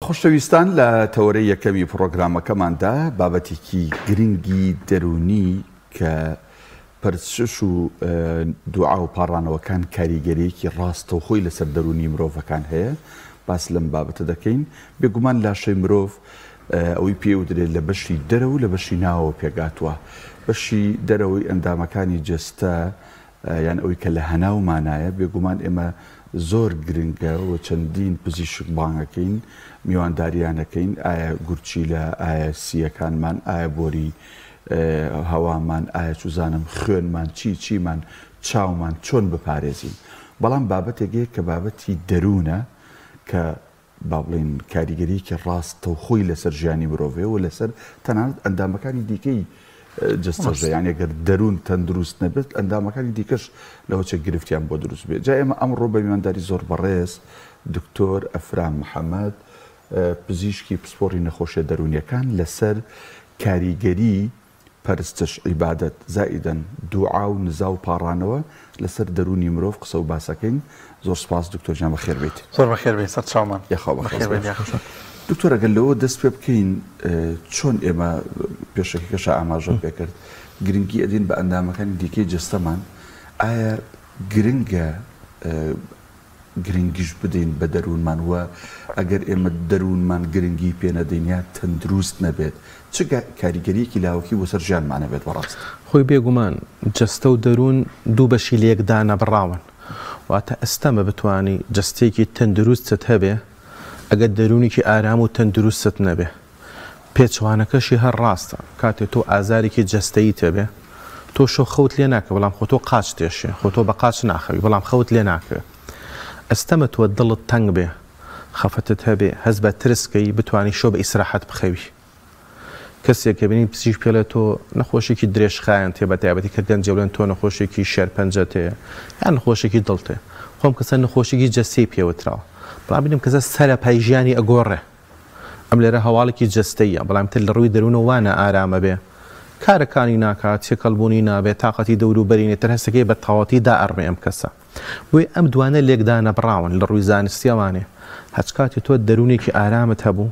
خۆشەویستان لە تەوەرەی یەکەمی پڕۆگرامەکەماندا بابەتێکی گرنگی دەروونی کە پەرستش و دوعا و پاڕانەوەکان کاریگەریەکی ڕاستەوخۆی لەسەر دەروونی مرۆڤەکان هەیە باس لەم بابەتە دەکەین. بێگومان لاشەی مرۆڤ ئەوەی پێ ودرێت لە بەشی دەرەوە و لە بەشی ناوەوە پێکهاتووە. بەشی دەرەوەی ئەندامەکانی جەستە یان ئەوەی کە لە هەناومانایە، بێگومان ئێمە زۆر گرنگە و چەندین پزیشک بانگەکەین، میوانداریانەکەین، ئایا گورچیلە، ئایا سییەکانمان، ئایا بۆری هەوامان، ئایا چوزانم خوێنمان، چی چیمان، چاومان چۆن بپارێزین. بەڵام بابەتێک هەیە کە بابەتی دەروونە کە با بڵێین کاریگەرییەکی ڕاستەوخۆی لەسەر ژیانی مرۆڤ هەیە و لەسەر تەنانەت ئەندامەکانی دیکەی جەستەش هەیە. یانی ئەگەر دەروون تەندروست نەبێت ئەندامەکانی دیکەش لەوەچە گرفتیان بۆ دروست بێت. جا ئێمە ئەمڕۆ بە میوانداری زۆر بەڕێز دکتۆر ئەفرام محەمەد پزیشکی پسپۆڕی نەخۆشیە دەروونیەکان لەسەر کاریگەری پەرستش، عیبادەت، زائیدەن دوعا و نزا و پاڕانەوە لەسەر دەروونی مرۆڤ قسە و باسەکەین. زۆر سپاس دکتۆر گیان بەخێر بێیت. زۆر بەخێر بێی سەرچاومان. یاخوا بەخێر بێن یاخوا. دکتۆر ئەگەر لەوە دەست پێ بکەین چۆن ئێمە پێشەکیکەشا ئاماژەم پێ کرد گرنگی ئەدەین بە ئەندامەکانی دیکەی جەستەمان ئایا گرنگە گرنگیش بدەین بە دەروونمان و ئەگەر ئێمە دەروونمان گرنگی پێ نەدەین یا تەندروست نەبێت چ کاریگەریەکی لاوەکی بۆ سەر ژیانمان ئەبێت بەڕاست؟ خۆی بێگومان جەستە و دەروون دوو بەشی لەیەک دانەبڕاون واتە ئەستەمە بتوانی جەستەیەکی تەندروستت هەبێ ئەگەر دەروونێکی ئارام و تەندروستت نەبێ. پێچەوانەکەشی هەر ڕاستە، کاتێ تۆ ئازارێکی جەستەییت هەبێ، تۆ شەو خەوت لێ ناکەوێ، بەڵام خۆ تۆ قاچت دێشێ، خۆ تۆ بە قاچ ناخەوی، بەڵام خەوت لێ ناکەوێ. ئەستەمە تۆ دڵت تەنگ بێ، خەفەتت هەبێ، هەست بە ترس کەی، بتوانی شەو بە ئیسراحەت بخەوی. کەسێک کە بینی پزیشک پێ ڵێ تۆ نەخۆشیەکی درێژخایەنت هەیە، بە تایبەتی کە گەنجە بڵێن تۆ نەخۆشیەکی شێرپەنجەت هەیە، یان نەخۆشیەکی دڵت هەیە. خۆ ئەم کەسە نەخۆشیەکی جەستەی پێ وتراوە، بەڵام بینیم کەسە سەرەپای ژیانی ئەگۆڕێ. ئەم لێرە هەواڵێکی جەستەییە، بەڵام تر لە ڕووی دەروونەوە وا نائارامە بێ، کارەکانی ناکات، تێکەڵ بوونی نابێ، تاقەتی دەوروبەری نیە، تر هەستەکەی بە تەواوەتی دائەڕمێ ئەم کەسە. بۆیە ئەم دوانە لێک دانەبڕاون لە ڕووی زانستییەوانێ. هەچ کاتێ تۆ دەروونێکی ئارامت هەبوو،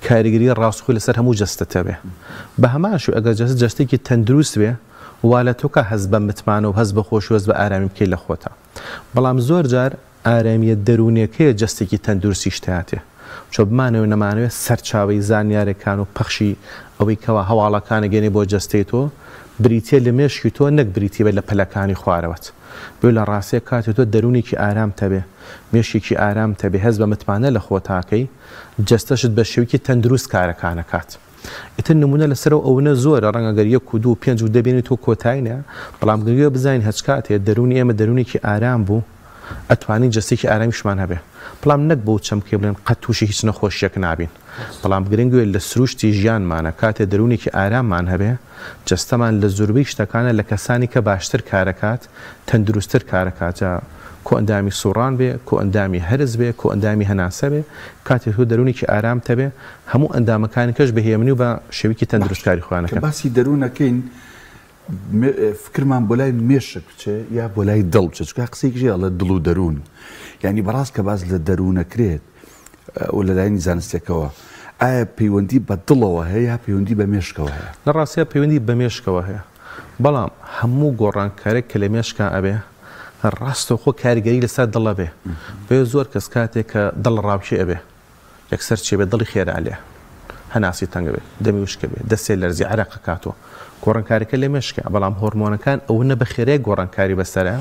کاریگەری ڕاستخۆی لەسەر هەموو جەستەت هەبێ. بە هەمان شێوە ئەگەر جەستە جەستەیەکی تەندروست بێ، وا لە تۆ کا هەست بە متمانە و هەست بە خۆشی و هەست بە ئارامی بکەی لە خۆتا. بەڵام زۆر جار ئارامییە دەروونیەکەیە جەستێکی تەندروستیش تیاتێ. چۆ بمانەوێ نەمانەوێ سەرچاوەی زانیارەکان و پەخشی ئەوەی کەوا هەواڵەکان ئەگەینێ بۆ جەستەی تۆ بریتیە لە مێشکی تۆ نەک بریتی بێت لە پەلەکانی خوارەوەت. بۆیە لە ڕاستیا کاتێ تۆ دەروونێکی ئارامت هەبێ، مێشکێکی ئارامت هەبێ، هەست بە متمانە لە خۆتاکەی، جەستەشت بە شێوەیەکی تەندروست کارەکان ئەکات. ئیتر نمونە لەسەر ئەو ئەونە زۆرە ڕەنگە گەر یەک و دوو و پێنج و دە بێنی تۆ کۆتایی نایە بەڵام گرنگە بزانین هەچ کاتێ دەرونی ئێمە دەرونێکی ئارام بوو ئەتوانین جەستەیەکی ئارامیشمان هەبێ بەڵام نەک بەو چەمکەی بڵێن قەت توشی هیچ نەخۆشیەک نابین بەڵام گرنگە لە سروشتی ژیانمانە کاتێ دەرونێکی ئاراممان هەبێ جەستەمان لە زوربەی شتەکانە لە کەسانی کە باشتر کارەکات تەندروستتر کارەکات جا کۆئەندامی سوڕان بێ کۆئەندامی هەرس بێ کۆئەندامی هەناسە بێ کاتێ تۆ دەرونێکی ئارامت هەبێ هەموو ئەندامەکانی کەش بە هێمنی و بە شێوەیەکی تەندروست باشە کاری خۆیان کە ئەکەن. باسی دەروون ئەکەین فکرمان بۆ لای مێشک بچێ یا بۆ لای دڵ بچێ چونکە قسەیەکیش هەیە ئەڵێ دڵ و دەروون یانی بەڕاست کە باس لە دەروون ئەکرێت و لە لایەنی زانستیەکەوە ئایا پەیوەندی بە دڵەوە هەیە یا پەیوەندی بە مێشکەوە هەیە؟ لە ڕاستیا پەیوەندی بە مێشکەوە هەیە بەڵام هەموو گۆڕانکاریەک کە لە مێشکا ئەبێ ڕاستەوخۆ کاریگەری لەسەر دڵ ئەبێ بۆیە زۆر کەس کاتێک کە دڵەڕاوکێ ئەبێ یەکسەر چێ بێ دڵی خێرا لێ هەناسی تەنگ بێ دەمی وشکە بێ دەستێ لەرزی عەرەق ئەکاتۆ گۆڕانکاریەکە لە مێشکە بەڵام هۆرمۆنەکان ئەونە بە خێرای گۆڕانکاری بەسەرە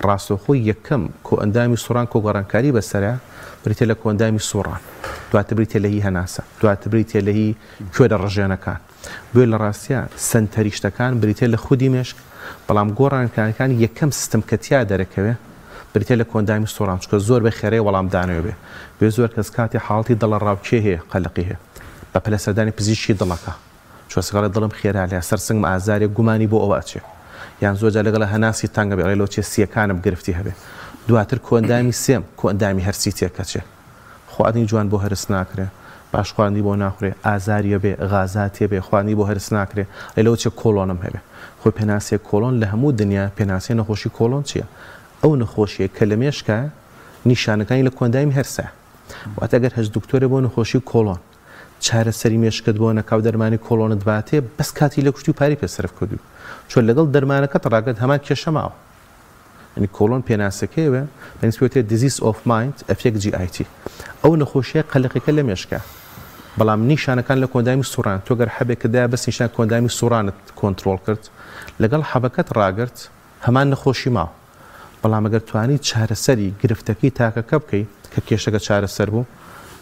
ڕاستەوخۆ یەکەم کۆئەندامی سوڕان کۆ گۆڕانکاری بەسەرە بریتە لە کۆئەندامی سوڕان دواتر بریتە لە هی هەناسە دواتر بریتە لە هی کوێرە ڕژێنەکان بۆیە لە ڕاستیا سەنتەری شتەکان بریتیە لە خودی مێشک، بەڵام گۆڕانکاریەکان یەکەم سیستم کە تیا دەرەکەوێ بریتیە لە کۆئەندامی سوڕان، چونکە زۆر بە خێرای وەڵامدانەوە بێ، بۆیە زۆر کەس کاتێ حاڵەتی دڵەڕاوکێ هەیە قەلەقی هەیە بە پەلە سەردانی پزیشکی دڵ ئەکا، چونکە سکاڵای دڵم خێرا لێ سەر سنگم ئازارێ گومانی بۆ ئەوە ئەچێ، یان زۆر جار لەگەڵ هەناسی تەنگ ئەبێ ئەڵێ لۆچێ سیەکانم گرفتی هەبێ، دواتر کۆئەندامی سێم کۆئەندامی هەرسی تێکەچێ. خواردنی جوان بۆ هەرس ناکرێ باش خواردنی بۆ ناخورێ ئازاری ئەبێ غازاتی ئەبێ خواردنی بۆ هەرس ناکرێ ئەی لەوە چێ کۆڵۆنم هەبێ خۆی پێناسەی کۆڵۆن لە هەموو دنیا پێناسەی نەخۆشی کۆڵۆن چیە ئەو نەخۆشیە کە لە مێشکایە نیشانەکانی لە کۆئەندامی هەرسە. واتە گەر هەچ دکتۆرێ بۆ نەخۆشی کۆڵۆن چارەسەری مێشکت بۆ نەکا و دەرمانی کۆڵۆنت باتێ بەس کاتی لێ کوشتی و پارەی پێ سەرف کردووی چۆن لەگەڵ دەرمانەکەت ڕاگرت هەمان کێشە ماوە. یانی کۆڵۆن پێناسەکەی وێ بە ئینگلیزی پێ وترێت Disease of Mind Affect GIT ئەو نەخۆشیە قەلەقیەکە لە مێشکە بەڵام نیشانەکان لە کۆندامی سوڕان تۆ گەر حەبێکت دایە بەس نیشان کۆندامی سوڕانت کۆنترۆڵ کرد لەگەڵ حەبەکەت ڕاگرت هەمان نەخۆشی ماوە بەڵام ئەگەر توانی چارەسەری گرفتەکەی تاکەکە بکەی کە کێشەکە چارەسەر بوو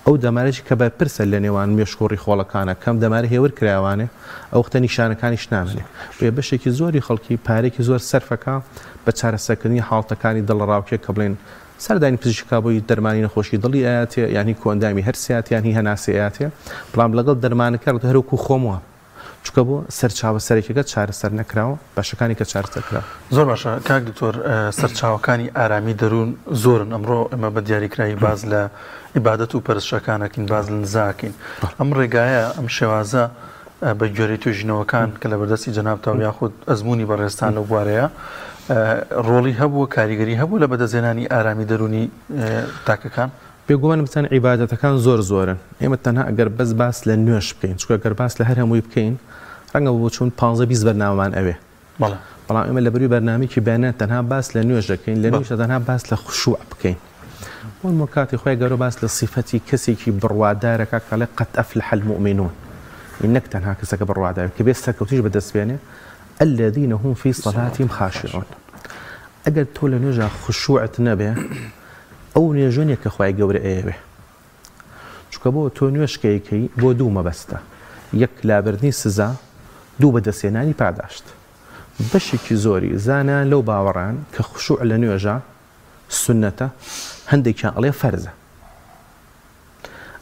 ئەو دەمارەی کە بەرپرسە لە نێوان مێشک و ڕیخۆڵەکانە کەم دەمارە هێور کرایەوانێ ئەو وەختە نیشانەکانیش نامێنێ بۆیە بەشێکی زۆری خەڵکی پارەیەکی زۆر سەرفەکا بە چارەسەرکردنی حاڵتەکانی دڵەڕاوکێ کە بڵێن سەردانی پزیشکا بۆی دەرمانی نەخۆشی دڵی ئەیاتێ یان هی کۆئەندامی هەرسیات یان هی هەناسەی ئەیاتێ بەڵام لەگەڵ دەرمانەکە هەر وەکوو خۆم وام. چونکە بۆ سەرچاوە سەرەکیەکە چارەسەر نەکراوە بەشەکانی کە چارەسەر کراوە. زۆر باشە کاک دکتۆر سەرچاوەکانی ئارامی دەروون زۆرن ئەمڕۆ ئێمە بە دیاریکراوی باس لە عیبادەت و پەرستشەکان ئەکەین باس لە نزا ئەکەین ئەم ڕێگایە ئەم شێوازە بە گوێرەی توێژینەوەکان کە لە بەردەستی جەنابتە و یاخود ئەزموونی بەڕێزتان لەو بوارەیە ڕۆڵی هەبووە کاریگەری هەبوو لە بەدەستهێنانی ئارامی دەروونی تاکەکان؟ بێگومان بزانە عیبادەتەکان زۆر زۆرن ئێمە تەنها ئەگەر بەس باس لە نوێژ بکەین چونکە گەر باس لە هەر هەمووی بکەین ڕەنگە بۆ چون پانزە 20 بەرنامەمان ئەوێ بەڵێ. بەڵام ئێمە لە بەروی بەرنامەیەکی بەیانیان تەنها باس لە نوێژ دەکەین لە نوێژدا تەنها باس لە خشوع بکەین بۆ نموونە کاتی خوای گەورە باس لە سیفەتی کەسێکی بڕوادارەکە کە ئەڵێ قد افلح المؤمنون نەک تەنها کەسەکە بڕوادار کە بێ سەرکەوتنیش بەدەست بێنێ الذین هم فی صلاتهم خاشعون ئەگەر تۆ لە نوێژا خشوعت نەبێ ئەو نوێژە نیە کە خوای گەورە ئەیەوێ چونکە بۆ تۆ نوێژ کە ئەیکەی بۆ دوو مەبەستە یەک لابردنی سزا دوو بەدەستهێنانی پاداشت بەشێکی زۆری زانایان لەو باوەڕان کە خشوع لە نوێژا سوننەتە هەندێکیان ئەڵێ فەرزە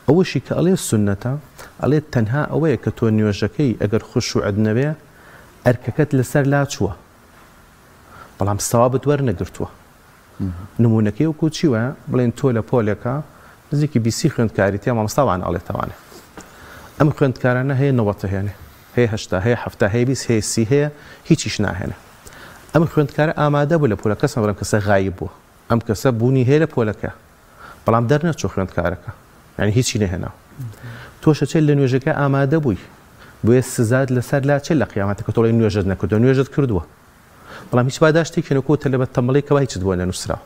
ئەوەشی کە ئەڵێ سوننەتە ئەڵێ تەنها ئەوەیە کە تۆ نوێژەکەی ئەگەر خشوعت نەبێ ئەرکەکەت لەسەر لاچووە بەڵام سەوابت وەرنەگرتووە نموونەکەی وەکوو چی وایە بڵێن تۆ لە پۆلێکا نزیکی بیسی خوێندکاری تیا مامۆستا وانە ئەڵێتەوانێ ئەم خوێندکارانە هەیە نەوەت هێنێ هەیە هەشتا هەیە حەفتا هەیە بیست هەیە سی هەیە هیچیش ناهێنێ ئەم خوێندکارە ئامادە بوو لە پۆلە کەس نەڵێم کەسە غایب بووە ئەم کەسە بوونی هەیە لە پۆلەکە بەڵام دەرنەچوو خوێندکارەکە یعنی هیچی نەهێناوە تۆش ئەچێت لە نوێژەکە ئامادە بووی بۆیە سزات لەسەر لاچێت لە قیامەتەکە تۆڵی نوێژت نەکردووە نوێژت کردووە بەڵام هیچ پاداشتێکی نەکۆ تەلە بە تەمەڵی کەوا هیچت بۆ نەنووسراوە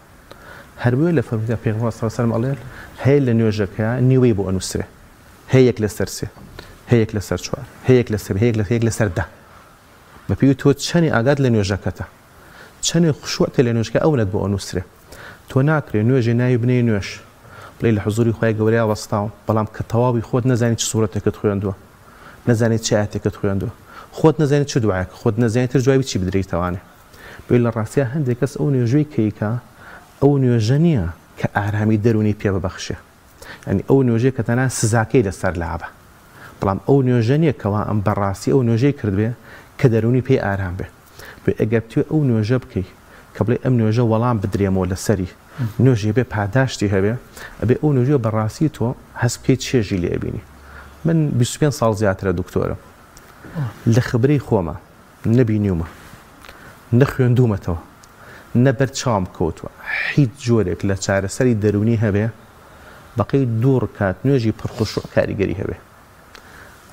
هەر بۆیە لە فەرموودە پێغەمبەر صلی اللە علیه و سلم ئەڵێن هەیە لە نوێژەکە نیوەی بۆ ئەنووسرێ هەیە یەک لەسەر سێ هەیە یەک لەسەر چوار هەیە یەک لەسەر هەیە یەک لەسەر دە بەپێی تۆ چەنی ئاگات لە نوێژەکەتە چەنێ خشوع کە لە نوێژەکە ئەونەت بۆ ئەنووسرێ تۆ ناکرێ نوێژێ ناوی بنێی نوێژ بڵێی لە حزوری خوای گەورەیا وەستاوم بەڵام کە تەواوی خۆت نەزانی چ سورەتێکت خوێندووە نەزانی چ ئایەتێکت خوێندووە خۆت نەزانی چ دوعایەک خۆت نەزانی تر جوابی چی بدرێیتەوانێ بۆیە لە ڕاستیا هەندێک کەس ئەو نوێژەی کە ئەیکا ئەو نوێژە نییە کە ئارامی دەروونی پێ ببەخشێ یانی ئەو نوێژەیە کە تەنها سزاکەی لەسەر لابە بەڵام ئەو نوێژە نییە کەوا ئەم بەڕاستی ئەو نوێژەی کردبێ کە دەروونی پێی ئارام بێ بۆیە ئەگەر بتوێ ئەو نوێژە بکەی کە بڵێ ئەم نوێژە وەڵام بدرێمەوە لەسەری نوێژی بێ پاداشتی هەبێ ئەبێ ئەو نوێژە بەڕاستی تۆ هەست بکەیت چێژی لێ ئەبینی من 25 ساڵ زیاترە دکتۆرم لە خبرەی خۆمە نەبینیومە نە خوێندوومەتەوە نە بەر چاوم کەوتووە هیچ جۆرێک لە چارەسەری دەروونی هەبێ بەقەی دوو ڕکات نوێژی پڕ خشوع کاریگەری هەبێ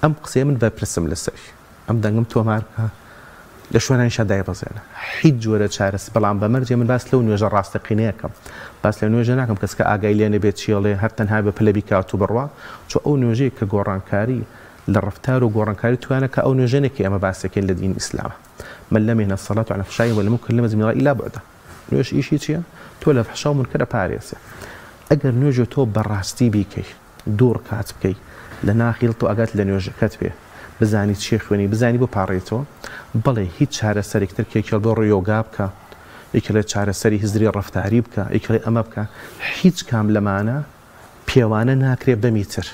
ئەم قسەیە من بەرپرسم لەسەری ئەم دەنگم تۆمار بکە لە شوێنانیشا دایبەزێنە هیچ جۆرە چارەس بەڵام بە مەرجێ من باس لەو نوێژە ڕاستەقینەیەکەم باس لە نوێژە ناکەم کەس کە ئاگای لێ نەبێت چیڵێ هەر تەنها بە پلە بیکات و بڕوا چۆ ئەو نوێژەیە کە گۆڕانکاری لە ڕەفتار و گۆڕانکاری توانە کە ئەو نوێژە نیە کە ئێمە باسەکەین لە دین ئیسلامە من لم ينه الصلاة عن الفحشاء والمنكر لم يزد من الله إلا بعدا نوێژ ئیشی چیە تۆ لە فحشا و منکر ئەپارێزێ ئەگەر نوێژە تۆ بەڕاستی بیکەی دوو ڕکات بکەی لە ناخی دڵتەوە ئاگات لە نوێژەکەت بێ بزانی چی خوێنی بزانی بۆ پاڕێیتەوە بەڵێ هیچ چارەسەرێک تر کە یەکێ بڕۆ یۆگا بکە یەکێ چارەسەری هزری ڕەفتاری بکە یەکێ ئەمە بکە هیچ کام لەمانە پێوانە ناکرێ بە میتر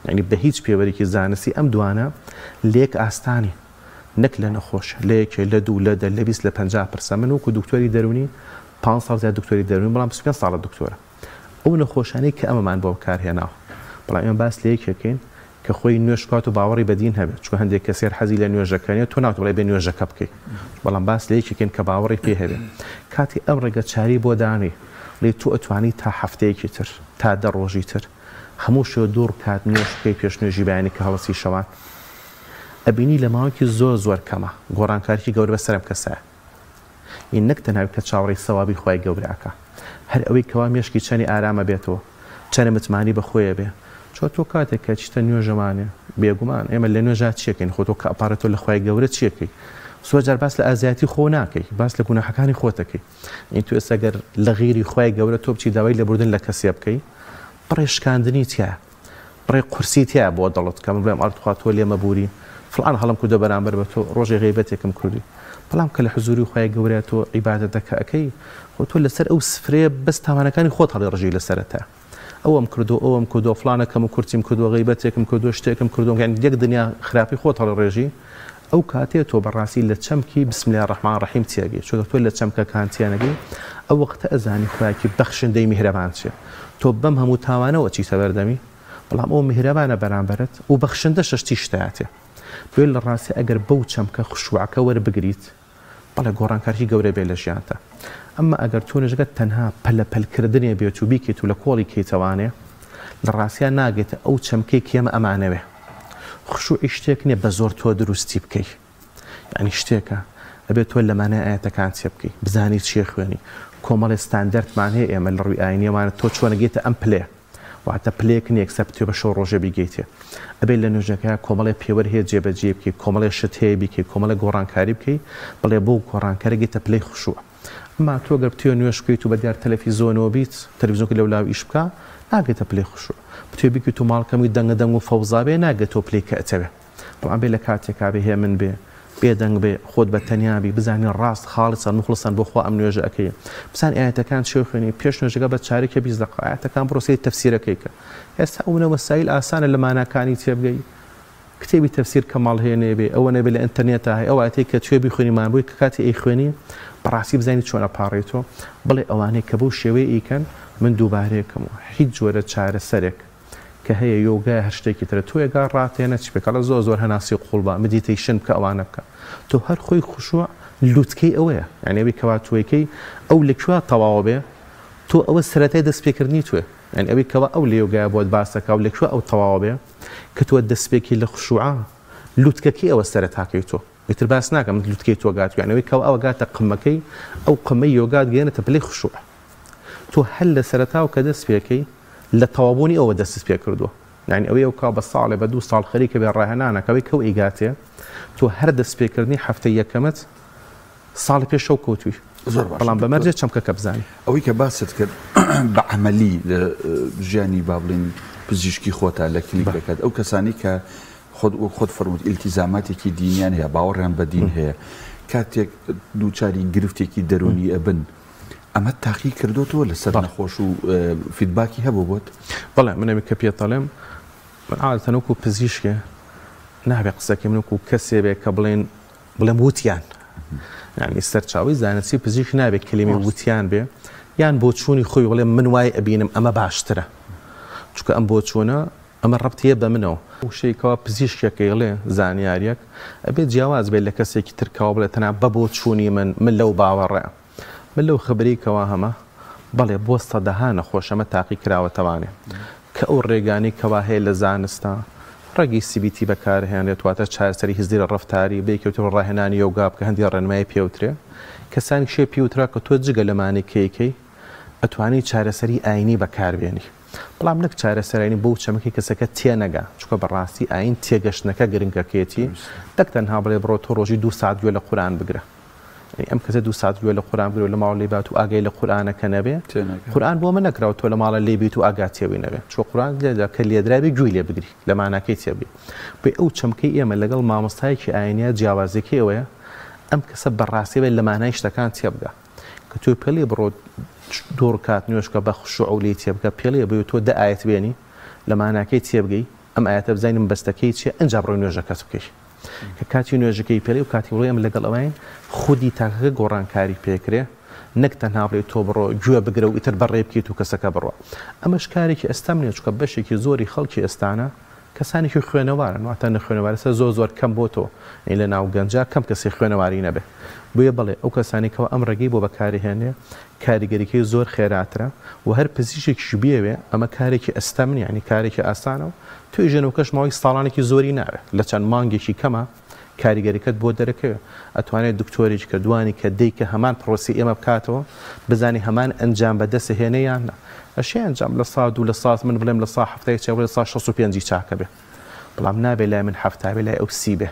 یانی بە هیچ پێوەرێکی زانستی ئەم دوانە لەیەک ئاستانی نەک لە نەخۆش لە یەکێ لە دوو لە دە لە 20 لە 50 پرسە من وەکو دکتۆری دەرونی 5 ساڵ زیاد دکتۆری دەرونی بەڵام 25 ساڵە دکتۆرە ئەو نەخۆشانەی کە ئەمەمان بۆ بەکارهێناوە بەڵام ئێمە باس لە یەکێکین کە خۆی نوێژ بکات و باوەڕی بە دین هەبێت چونکە هەندێک کەس هەر حەزی لە نوێژەکە نیە تۆ ناتوانی بڵێ بێ نوێژەکە بکەی بەڵام باس لە یەکێکین کە باوەڕی پێ هەبێت کاتی ئەم ڕێگە چاری بۆ دانێ. لێ تۆ ئەتوانی تا هەفتەیەکی تر، تا دە ڕۆژی تر هەموو شەوێ دوو ڕکات نوێژ بکەی پێش نوێژی بەیانی کە هەڵەسی شەوان، ئەبینی لە ماوەیەکی زۆر زۆر کەما گۆڕانکاریی گەورە بەسەر ئەم کەسەیە. ی نەک تەنها کە چاوەڕێی سەوابی خوای گەورە ئەکا هەر ئەوەی کەوا مێشکی چەنی ئارام ئەبێتەوە چەنە متمانی بە خۆی ئەبێ چۆ تۆ کاتێک کە ئەچیتە نوێژەوانێ بێگومان ئێمە لە نوێژا چیەکەین خۆ تۆ کە ئەپاڕێتەوە لە خوای گەورە چیەکەی زۆر جار باس لە ئازایەتی خۆ ناکەی باس لە گوناحەکانی خۆتەکەی این تۆ ئێستا گەر لە غیری خوای گەورە تۆ بچی داوای لێبوردن لە کەسێ بکەی بڕێ شکاندنی تیایە بڕێ قورسی تیایە بۆ دڵت کە من بڵێم ئەرێ تخوا تۆ لێمە بوری فڵان هەڵەم کردوە بەرامبەر بە تۆ ڕۆژێ غەیبەتێکم کردوی بەڵام کە لە حزوری خوای گەورەیا تۆ عیبادەتەکە ئەکەی خۆ تۆ لەسەر ئەو سفرەیە بەس تاوانەکانی خۆت هەڵیڕژی لەسەرەتا ئەوەم کردوە ئەوەم کردوە فڵانە کەم و کورتیم کردوە غەیبەتێکم کردوە شتێکم کردوە یانی یەک دنیا خراپی خۆت هەڵیڕێژی ئەو کاتەیە تۆ بەڕاستی لە چەمکی بسم اللە الرحمن الرحیم تێگەی چونکە تۆ لە چەمکەکان تێنەگەی ئەو وەختە ئەزانی خوایەکی بەخشندەی میهرەبان چیە تۆ بەم هەموو تاوانەوە ئەچیتە بەردەمی بەڵام ئەو میهرەبانە بەرامبەرت و بەخشندەشە شتی شتایەتێ بۆیە لە ڕاستی ئەگەر بەو چەمکە خشوعەکە وەربگریت بەڵێ گۆڕانکاریی گەورە بێ لە ژیانتا ئەمما ئەگەر تۆ نوێژەکەت تەنها پەلە پەل کردنێ بێت و بیکەیت و لە کۆڵی کەیتەوانێ لە ڕاستیا ناگەیتە ئەو چەمکەی کە ئێمە ئەمانەوێ خشوعی شتێک نیە بە زۆر تۆ دروستی بکەی یانی شتێکە ئەبێت تۆ لە مانای ئایەتەکان تێبگەی بزانی چیە خوێنی کۆمەڵێ ستاندەرتمان هەیە ئێمە لە ڕووی ئاینیەوانە تۆ چۆن ئەگەیتە ئەم پلەیە واتە پلەیەک نیە یەکسەر بتەوێ بە شەو ڕۆژێ بیگەیتێ. ئەبێ لە نوێژەکەیا کۆمەڵێ پێوەر هەیە جێبەجێی بکەی، کۆمەڵێ شت هەیە بیکەی، کۆمەڵێ گۆڕانکاری بکەی، بڵێ بەو گۆڕانکارە گەیتە پلەی خشوع. ئەمما تۆ گەر بتەوێ نوێژ بکەیت و بە دیار تەلەفیزۆنەوە بیت، تەلەفیزۆنەکە لەولاوە ئیش بکا، ناگەیتە پلەی خشوع. بتەوێ بیکەیت و ماڵەکەمی دەنگە دەنگ و فەوزا بێ، ناگەیتەوە پلەی کە ئەتەوێ. بەڵام بێ لە کاتێکا بێ هێمن بێ، بێ دەنگ بێ، خۆت بە تەنیا بی، بزانی ڕاست خاڵسەن موخڵسەن بۆ خوا ئەم نوێژە ئەکەی، بزانی ئایەتەکان چی ئەخوێنی، پێش نوێژەکە بە چارەکێ 20 دەقە ئایەتەکان بڕۆ سەیری تەفسیرەکەی کە. ئێستا ئەونە وەسایل ئاسانە لە ماناکانی تێبگەی، کتێبی تەفسیر کە ماڵ هەیە نەیبێ، ئەوە نەبێ لە ئینتەرنێتا هەیە، ئەو ئایەتەی کە توێ بیخوێنی مان بۆی کە کاتی ئەیخوێنی بەڕاستی بزانی چۆن ئەپاڕێیتەوە، بڵێ ئەوانەی کە بەو شێوەیە ئەیکەن من دووبارەیەکەمەوە هیچ جۆرە چارەسەرێک کە هەیە یۆگایە هەر شتێکی ترە تۆ یەگا ڕاتێنە چی بکە ئەڵێ زۆر زۆر هەناسی قوڵ بە meditation بکە ئەوانە بکە تۆ هەر خۆی خشوع لوتکەی ئەوەیە یعنی ئەوی کەوا تۆیکەی ئەو لە کوێ تەواوە بێ تۆ ئەوە سەرەتای دەستپێکردنی توێ یعنی ئەوی کەوا ئەو لە یۆگایە بۆت باسەکە و لە کوێ ئەو تەواوە بێ کە تۆ دەستپێکی لە خشوعە لوتکەکەی ئەوە سەرەتاکەی تۆ ئیتر باس ناکەم لوتکەی تۆ گات یعنی ئەوی کەوا ئەوە گاتە قمەکەی ئەو قمەی یۆگات گەیەنێتە پلەی خشوع تۆ هەر لە سەرەتاوە کە دەست پێکەی لە تەواوبوونی ئەوە دەستت پێ کردووە یانی ئەوەی ئەو کا بە ساڵێ بە دوو ساڵ خەریکە بێ ڕاهێنانەکە ئەوەی کەو ئەیگاتێ تۆ هەر دەست پێکردنی هەفتەی یەکەمت ساڵی پێش شەو کەوتووی زۆر باشە بەڵام بە دکتۆر مەرجێ چەمکەکە بزانی. ئەوەی کە باست کرد بە عەمەلی لە ژیانی با بڵێین پزیشکی خۆتا لە بەڵێ. کلینیکەکەت ئەو کەسانەی کە خۆت وەک خۆت فەرمووت ئیلتیزاماتێکی دینیان هەیە باوەڕیان بە دین هەیە کاتێک دووچاری گرفتێکی دەروونی ئەبن ئەمەت تاقی کردۆتەوە لەسەر نەخۆش و feedback ی هەبوو بۆت؟ بەڵێ من ئەوی کە پێت دەڵێم من عادەتەن وەکو پزیشکێ نابێ قسەکەی من وەکو کەسێ بێ کە بڵێن بڵێم وتیان یعنی سەرچاوەی زانستی پزیشک نابێ کلمی وتیان بێ یان بۆچوونی خۆی بڵێ من وای ئەبینم ئەمە باشترە چونکە ئەم بۆچوونە ئەمە ڕەبتیە بە منەوە. وشەی کەوا پزیشکێک ئەیڵێ زانیاریەک ئەبێ جیاواز بێت لە کەسێکی تر کەوا بڵێ تەنها بە بۆچوونی من من لەو باوەڕەم من لەو خبرەی کەوا هەمە بەڵێ بۆ سەدەها نەخۆش ئەمە تاقی کراوەتەوانێ کە ئەو ڕێگانەی کەوا هەیە لە زانستا ڕەگی CBT بەکارهێنرێت واتە چارەسەری هزری ڕەفتاری بەیەکێ تر ڕاهێنانی یۆگا بکە هەندێ ڕێنمایی پێوترێ کەسانیش هەیە پێوترا کە تۆ جگە لەمانەی کە ئەیکەی ئەتوانی چارەسەری ئاینی بەکاربێنی بەڵام نەک چارەسەرانی بەو چەمکەی کەسەکە تێنەگا، چونکە بەڕاستی ئایین تێگەشتنەکە گرنگەکەیەتی، نەک تەنها بڵێ بڕۆ تۆ ڕۆژی دوو سەعات گوێ لە قورئان بگرە. یانی ئەم کەسە دوو سەعات گوێ لە قورئان بگرێ و لە ماڵ لێی بات و ئاگای لە قورئانەکە نەبێ، قورئان بۆ ئەمە نەکراوە تۆ لە ماڵە لێی بیت و ئاگات تێوی نەبێ، چونکە قورئان لێدرا کە لێدرابێ گوێی لێ بگری، لە ماناکەی تێبگەی. بۆیە ئەو چەمکەی ئێمە لەگەڵ مامۆستایەکی ئایینیا جیاوازیەکەی ئەوەیە ئەم کەسە بەڕاستی ئەبێ لە مانای شتەکان تێبگا. کە تۆ پێڵێ بڕۆ دوو ڕکات نوێژ بکە بە خشوع و لێی تێبگە پێڵێ بۆیە تۆ دە ئایەت بێنی لە ماناکەی تێبگەی ئەم ئایەتە بزانین مەبەستەکەی چیە ئینجا بڕۆی نوێژەکەت بکەی کە کاتی نوێژەکەی پێڵێ و کاتی بڕۆی ئەم لەگەڵ ئەوەین خودی تاکەکە گۆڕانکاری پێکرێ نەک تەنها بڵێ تۆ بڕۆ گوێ بگرە و ئیتر بەڕێ بکەیت و کەسەکە بڕۆ ئەمەش کارێکی ئەستەم نیە چونکە بەشێکی زۆری خەڵکی ئێستانە کەسانێکی خوێنەوارن واتە نەخوێنەوار ئێستا زۆر زۆر کەم بۆتەوە یانی لە ناو گەنجا کەم کەسێ خوێنەواری نەبێ. بۆیە بەڵێ ئەو کەسانەی کەوا ئەم ڕێگەی بۆ بەکارەهێنێ کاریگەریکەی زۆر خێراترە و هەر پزیشکێکیش بیەوێ ئەمە کارێکی ئەستەم نیە یانی کارێکی ئاسانە و توێژێنەوەکەش ماوەی ساڵانێکی زۆری ناوێ لە چەند مانگێکی کەما کاریگەریکەت بۆ دەرەکەوێ ئەتوانێت دکتۆرێکی کە دوانی کە دەی کە هەمان پرۆسی ئێمە بکاتەوە بزانێ هەمان ئەنجام بەدەست هێنێ یان نا ئەشێ ئەنجام لە سا دوو لە سا من بڵێم لە سا حەفتای چاک بڵێ لە سا 65 ی چاکە بێ بەڵام نابێ لای من حەفتا بێ لای ئەو سی بێ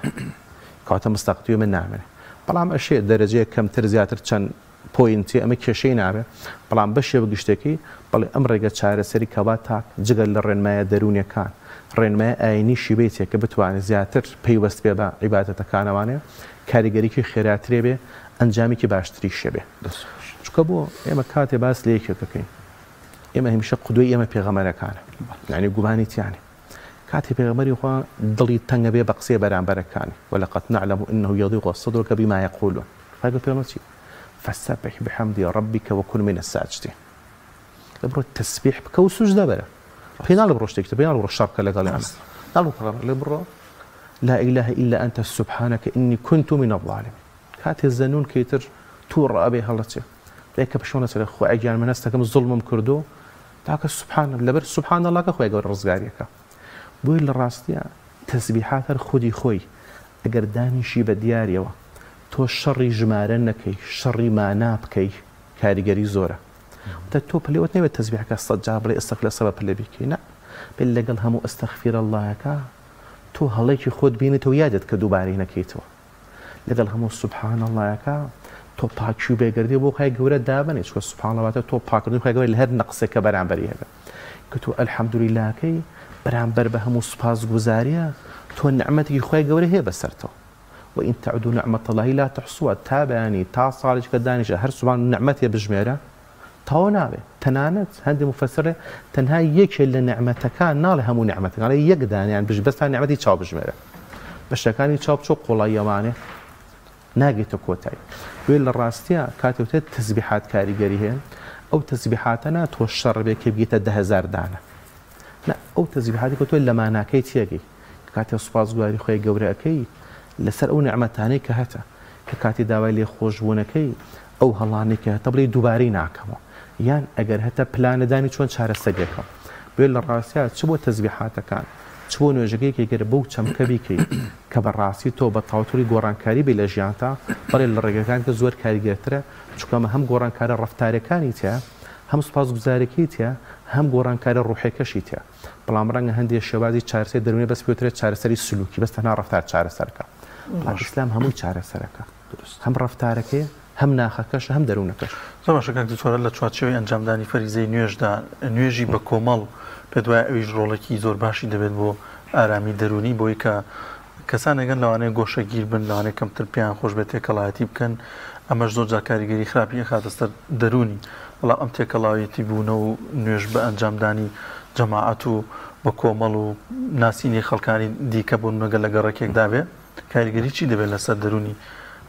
کەواتە مستەقتوی من نامێنێ بەڵام ئەشێ دەرەجەیەک کەمتر زیاتر چەند پۆینتی ئەمە کێشەی نابێ بەڵام بەشێوە گشتێکەی بەڵێ ئەم ڕێگە چارەسەری کەوا تاک جگە لە ڕێنمایە دەروونیەکان ڕێنمایە ئاینیشی بێتێ کە بتوانێ زیاتر پەیوەست بێ بە عیبادەتەکانەوانێ کاریگەریی خێراترێ بێ ئەنجامێکی باشتریشێ بێ دەست خۆش. چونکە بۆ ئێمە کاتێ باس لە یەکێک ئەکەین ئێمە هەمیشە قودوەی ئێمە پێغەمبەرەکانە یانی گومانی تیا نیە کاتێ پێغەمبەری خوا دڵی تەنگ ئەبێ بە قسەی بەرامبەرەکانی، ولقد نعلم انه یضیق صدرک بما یقولون، خوای گەورە پێغەمبەر چی؟ فسبح بحمد ربک وکن من الساجدین، ئەڵێ بڕۆ تەسبیح بکە و سوجدە بەرە، پێی ناڵێ بڕۆ شتێکی تر، پێی ناڵێ بڕۆ شەڕ بکە لەگەڵیان، ناڵێ پێغەمبەر ئەڵێ بڕۆ لا اله الا انت سبحانک انی کنت من الظالمین. کاتێ زەنون کە ئیتر توڕە ئەبێ هەڵەچێ دوای کە پەشیمان دەچێ خوایە گیان من هەستەکەم زوڵمم کردو تاکە سبحان لەبەر سبحان اللە کە خوای گەورە ڕزگاری ئەکا بۆیە لە ڕاستیا تەسبیحات هەر خودی خۆی ئەگەر دانیشی بە دیاریەوە تۆ شەڕی ژمارە نەکەی شەڕی مانا بکەی کاریگەری زۆرە واتە تۆ پلەوەت نەبێت تەسبیحەکە سەد جار بڵێ استغفر الله سەبە پلە بیکەی نا بێت لەگەڵ هەموو استغفر اللە یەکە تۆ هەڵێکی خۆت بینیتەوە یادت کە دووبارەی نەکەیتەوە لەگەڵ هەموو سبحان اللە یەکە تۆ پاکی و بێگەردی بۆ خوای گەورە دابنێ چونکە سبحان اللە واتە تۆ پاکردنی خوای گەورە لە هەر نەقسێک کە بەرامبەری هەبێ کە تۆ الحمدللەکەی بەرامبەر بە هەموو سوپاسگوزاریە تۆ نعمەتێکی خوای گەورە هەیە بەسەرتەوە وإن تعدوا نعمة الله لا تحصوها تا بەیانی تا ساڵێک کە دانیشە هەر سبحان نعمەتێ بژمێرە تەواو نابێ تەنانەت هەندێ موفەسر ڵێ تەنها یەکێ لە نیعمەتەکان ناڵێ هەموو نیعمەتەکان ئەڵێ یەک دانەیان بژ بەس تا نیعمەتی چاو بژمێرە بەشەکانی چاو بچۆ قوڵاییەوانێ ناگەیتە کۆتایی بۆیە لە ڕاستیا کاتێ وتێت تەسبیحات کاریگەری هەیە ئەو تەسبیحاتە نا تۆ شەڕ بێ کە بگەیتە 10000 دانە نا ئەو تەسبیحاتی کە تۆ لە ماناکەی تێگەی کاتێ سوپاسگواری خۆی گەورە ئەکەی لەسەر ئەو نیعمەتانەی کە هەتە کە کاتی داوای لێخۆشبوونەکەی ئەو هەڵانەی کە هەتە بڵێی دووبارەی ناکەمەوە یان ئەگەر هەتە پلانە دانی چۆن چارەسەری ئەکەم بۆیە لە ڕاستیا چ بۆ تەزبیحاتەکان چ بۆ نوێژەکەی کە گەر بەو چەمکە بیکەی کە بە ڕاستی تۆ بە تاوتوری گۆڕانکاری بی لە ژیانتا بەڵێ لە ڕێگەکان کە زۆر کاریگەرترە چونکە ئەمە هەم گۆڕانکارە ڕەفتارەکانی تیا هەم سوپاسگوزارەکەی تیا هەم گۆڕانکارە ڕوحیەکەشی تیا بەڵام ڕەنگە هەندێ شێوازی چارەسەری دەروونی بەس پێوترێت چارەسەری سلوکی بەس تەنها ڕەفتار چارەسەرکە بەڵام ئیسلام هەمووی چارەسەرەکە هەم ڕەفتارەکەی هەم ناخەکەش هەم دەروونەکەش. زۆر باشە کاک دکتۆر لە چوارچێوەی ئەنجامدانی فەریزەی نوێژدا نوێژی بە کۆمەڵ پێت وایە ئەویش ڕۆڵێکی زۆر باشی دەبێت بۆ ئارامی دەروونی بۆی کە کەسانێک هەن لەوانەیە گۆشەگیر بن لەوانەیە کەمتر پێیان خۆش بێت تێکەڵایەتی بکەن ئەمەش زۆر جار کاریگەری خراپی ئەخاتە سەر دەروونی بەڵام ئەم تێکەڵاویەتی بوونە و نوێژ بە ئەنجامدانی جەماعەت و بە کۆمەڵ و ناسینی خەڵکانی دیکە بۆ نمونە گەر لە گەڕەکێکدا بێ کاریگەری چی دەبێت لەسەر دەروونی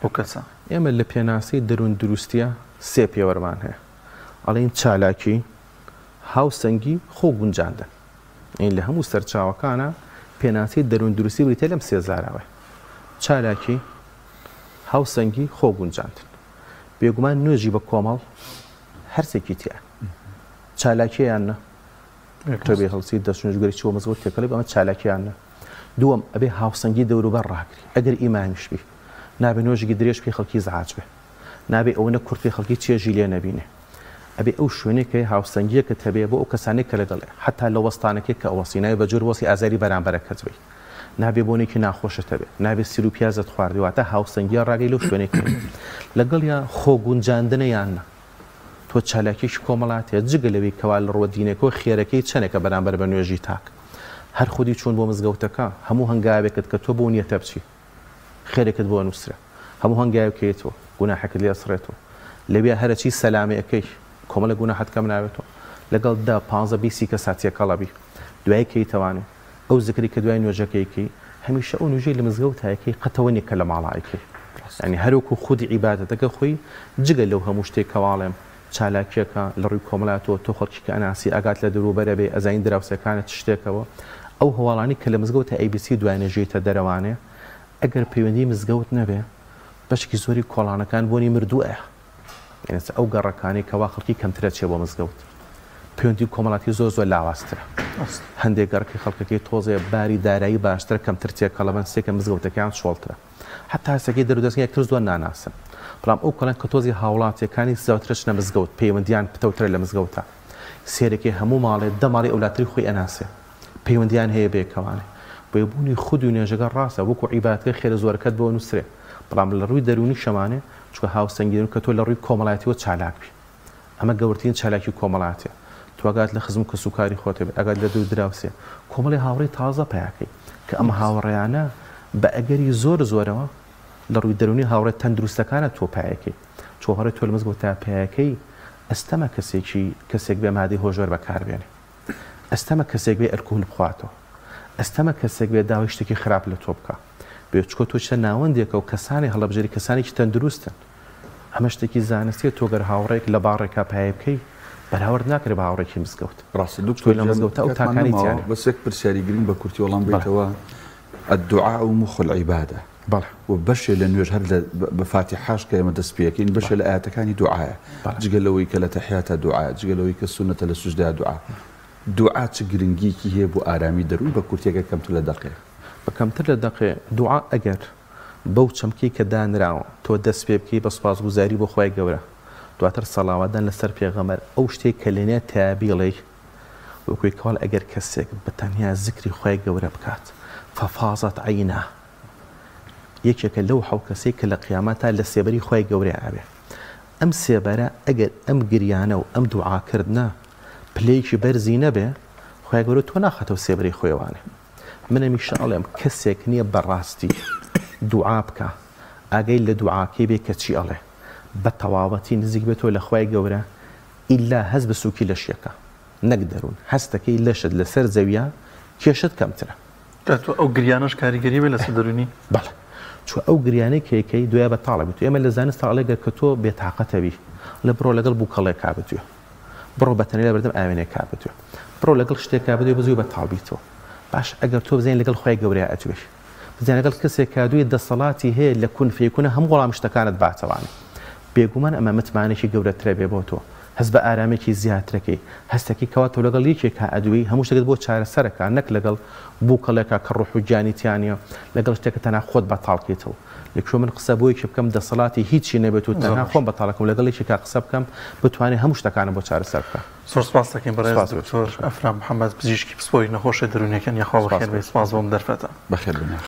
ئەو کەسە؟ ئێمە لە پێناسەی دەروون دروستیە سێ پێوەرمان هەیە ئەڵێین چالاکی، هاوسەنگی، خۆ گونجاندن. یانی لە هەموو سەرچاوەکانا پێناسەی دەروون دروستی بریتیە لەم سێ زاراوەیە، چالاکی، هاوسەنگی، خۆ گونجاندن. بێگومان نوێژی بە کۆمەڵ هەرسێکی تیایە. چالاکیە یان نا؟ تۆ بێ هەڵسی دەست نوێژ گەری چوە مزگەوت تێکەڵی بە ئەمە چالاکیان نا. دووەم ئەبێ هاوسەنگی دەوروبەر ڕاگری ئەگەر ئیمامیش بی نابێ نوێژێکی درێژ بکەی خەڵکی ئیزعاج بێ نابێ ئەوەنە کورت بکەی خەڵکی چێژی لێ نەبینێ ئەبێ ئەو شوێنەی کە هاوسەنگیەکت هەبێ بۆ ئەو کەسانەی کە لەگەڵێ حەتا لە وەستانەکەی کە ئەوەستی نابێ بە جۆر وەسی ئازاری بەرامبەرەکەت بی نابێ بۆنێکی ناخۆشت هەبێ نابێ سیر و پیازت خواردی واتە هاوسەنگیە ڕاگەی لەو شوێنەی کە لەگەڵیا خۆ گونجاندنە یان نا تۆ چالاکیەکی کۆمەڵاتیە جگە لەوەی کەوا لە ڕووە دینەکەوە خێرەکەی چەنێکە بەرامبەر بە نوێژی تاک هەر خودی چوون بۆ مزگەوتەکە هەموو هەنگاوێکت کە تۆ بەو نیەتە بچی خێرێکت بۆ ئەنووسرێ هەموو هەنگاوێک کە یەتەوە گوناحێکت لێ ئەسڕێتەوە لەویا هەرەچی سەلامێ ئەکەی کۆمەڵێک گوناحت کەم نابێتەوە لەگەڵ دە پانزە بیسی کەسا تێکەڵ ئەبی دوایی کە یتەوانێ ئەو زکری کە دوای نوێژەکە ئەیکەی هەمیشە ئەو نوێژەی لە مزگەوتا ئەکەی قەتەوە نیە کە لە ماڵا ئەیکەی یانی هەروەکو خودی عیبادەتەکە خۆی جگە لەو هەموو شتێک کەواڵێم چالاکیەکە لە ڕووی کۆمەڵاتەوە تۆ خەڵکی کە ئەناسی ئاگات لە دەوروبەرە بێ ئەزانی دراوسێکانت چ شتێکەوە ئەو هەواڵانی کە لە مزگەوتا ئەیبیسی دوای نوێژ یەیتە دەرەوانێ ئەگەر پەیوەندی مزگەوت نەبێ. بەشێکی زۆری کۆڵانەکان بۆنی مردوو ئەیا. یعنی ئەو گەڕەکانەی کەوا خەڵکی کەمترە چێ بۆ مزگەوت. پەیوەندی کۆمەڵاتی زۆر زۆر لاوازترە. هەندێک گەڕەکی خەڵکەکەی تۆزێ باری دارایی باشترە کەمتر تێکەڵەبن سێکە مزگەوتەکەیان چۆڵترە. حەتا هەستەکەی دەرودەستگای یەکتر زۆر ناناسن. بەڵام ئەو کۆڵان کە تۆزی هاوڵاتیەکانی زیاتر ئەچنە مزگەوت پەیوەندیان پتەوترە لە مزگەوتا. سێرەکەی هەموو ماڵێ دە ماڵی ئەولاتری خۆی ئەناسێ. پەیوەندیان هەیە بەیەکەوانێ. بۆیە بوونی خودی نوێژەکە ڕاستە وەکو عیبادەتەکە خێرە زۆرەکەت بۆ ئەنوسرێ. بەڵام لە ڕووی دەروونیشەوانێ چونکە هاوسەنگی دەروون کە تۆ لە ڕووی کۆمەڵایەتیەوە چالاک بی. ئەمە گەورترین چالاکی کۆمەڵاتیە. تۆ ئاگات لە خزم و کەسوکاری خۆت هەبێ، ئاگات لە دوو دراوسێ، کۆمەڵێ هاوڕێی تازە پەیاکەی کە ئەم هاوڕێیانە بە ئەگەری زۆر زۆرەوە لە ڕووی دەروونی هاوڕێ تەندروستەکانە تۆ پایەکەی. چۆ هاوڕێ تۆ لە مزگەوتا پەیاکەی ئەستەمە کەسێکی کەسێک بێ مادەی هۆشبەر بەکار بێنێ. ئەستەمە کەسێک بێ ئەلکهول بخواتەوە. ئەستەمە کەسێک بێ داوای شتێکی خراپ لە تۆ بکا. بێ چکۆ تۆ چیتە ناوەندێکە و کەسانێ هەڵەبژێری کەسانێکی تەندروستن. ئەمە شتێکی زانستیە تۆ گەر هاوڕێیەک لە باڕێکا پایە بکەی بەراورد ناکرێ بە هاوڕێکی مزگەوت. ڕاستە تۆ دکتۆر لە گیان مزگەوتا ئەو کاتمان تاکانەی نەماوە تیا نین. بەس یەک پرسیاری گرنگ بە کورتی وەڵام بەڵێ. بەیتەوە الدعاء مخ العبادە بەڵێ. و بەشێ لە نوێژ هەر لە بە فاتیحاش کە ئێمە دەست پێکەین بەشێ بەڵێ. لە ئایەتەکانی دوعایە بەڵێ. جگە لەوەی کە لە تەحیاتا دوعایە جگە لەوەی کە سوننەتە لە سوجدەیا دوعا دوعا چ گرنگیەکی هەیە بۆ ئارامی دەروون بە کورتی ئەگەر کەمتر لە دەقێ. بە کەمتر لە دەقێ دوعا ئەگەر بەو چەمکەی کە دانراوە تۆ دەست پێ بکەی بە سوپاسگوزاری بۆ خوای گەورە دواتر سەڵاواتدان لەسەر پێغەمبەر ئەو شتەی کە لەنێتایە بیڵێی وەکوی کەوال ئەگەر کەسێک بە تەنیا زکری خوای گەورە بکات ففاضت عیناه یەکێکە لەو حەو کەسەی کە لە قیامەتا لە سێبەری خوای گەورەیا ئەبێ ئەم سێبەرە ئەگەر ئەم گریانە و ئەم دوعا کردنە پلەیەکی بەرزی نەبێ خوای گەورە تۆ ناخاتەوە سێبەری خۆیەوانێ من هەمیشە ئەڵێم کەسێک نییە بەڕاستی دوعا بکا ئاگای لە دوعاکەی بێ کە چی ئەڵێ بە تەواوەتی نزیک بێتەوە لە خوای گەورە ئیلا هەست بە سوکی لەشیەکە نەک دەروون هەستەکەی لەشت لەسەر زەویە کێشت کەمترە. جا تۆ ئەو گریانەش کاریگەری بێ لەسەر دەروونی؟ بەڵێ چونکە ئەو گریانەی کە ئەیکەی دوایە بەتاڵە بیت ئێمە لە زانستا ئەڵێ گەر کە تۆ بێتاقەتەبی ئەڵێ بڕۆ لەگەڵ بوکەڵێکا بدوێ بڕۆ بە تەنیا لەبەردەم ئاوێنەیەکا بدوێ بڕۆ لەگەڵ شتێکا بدوێ بەزووی بەتاڵ بیتەوە باش ئەگەر تۆ بزانی لەگەڵ خوای گەورەیا ئەدوێی بزانە لەگەڵ کەسێکا دوێی دەسەڵاتی هەیە لە کون فەیکونە هەموو وەڵامی شتەکانت باتەوانێ بێگومان ئەمە متمانەیەکی گەورەترە بێ بۆ تۆ هەست بە ئارامێکی زیاترەکەی هەستەکەی کەوا تۆ لەگەڵ یەکێکا ئەدوێی هەموو شتێکت بۆ چارەسەرەکا نەک لەگەڵ بووکەڵێکا کە ڕۆح و گیانی تیا نیە لەگەڵ شتێکە تەنها خۆت بەتاڵکەیتەوە لە کوێ من قسە بۆ یەکێ بکەم دەسەڵاتی هیچی نەبێت و زۆر تەنها باشە. خۆم بەتاڵەکەم لەگەڵ یەکێکا قسە بکەم بتوانێ هەموو شتەکانم بۆ چارەسەر بکا. زۆر سپاست دەکەین بەڕێز سپاس بۆ دکتۆر ئەفرام محەمەد پزیشکی پسپۆری نەخۆشیە دەروونیەکان یاخوا سپاس بەخێر بۆ بێی سپاس بۆ ئەم دەرفەتە. بەخێر بێن.